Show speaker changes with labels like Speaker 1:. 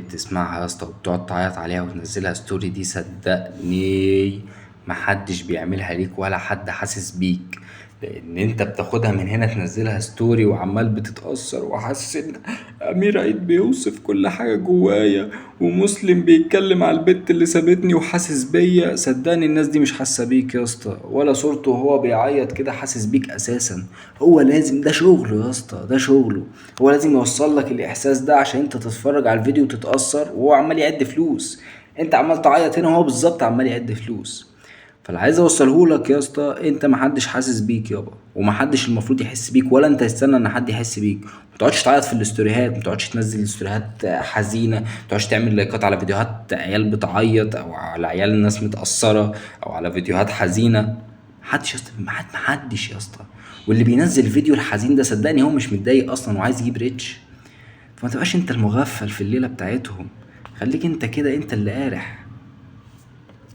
Speaker 1: بتسمعها يا اسطى وبتقعد تعيط عليها وتنزلها story دي، صدقني محدش بيعملها ليك ولا حد حاسس بيك، لان انت بتاخدها من هنا تنزلها story وعمال بتتأثر وحاسس ان امير عيد بيوصف كل حاجة جوايا ومسلم بيتكلم على البت اللي سابتني وحاسس بيا. صدقني الناس دي مش حاسة بيك يا اسطى، ولا صورته وهو بيعيط كده حاسس بيك اساسا. هو لازم ده شغله يا اسطى، ده شغله، هو لازم يوصل لك الاحساس ده عشان انت تتفرج على الفيديو وتتأثر، وهو عمال يعد فلوس، انت عمال تعيط هنا وهو بالظبط عمال يعد فلوس. فاللي عايز اوصله لك يا اسطى، انت محدش حاسس بيك يابا، ومحدش المفروض يحس بيك، ولا انت تستنى ان حد يحس بيك. ما تقعدش تعيط في الاستوريهات، ما تقعدش تنزل استوريهات حزينة، ما تقعدش تعمل لايكات على فيديوهات عيال بتعيط او على عيال الناس متأثرة او على فيديوهات حزينة. محدش يا اسطى، محدش يا اسطى. واللي بينزل الفيديو الحزين ده صدقني هو مش متضايق اصلا وعايز يجيب reach. فما تبقاش انت المغفل في الليلة بتاعتهم، خليك انت كده، انت اللي قارح.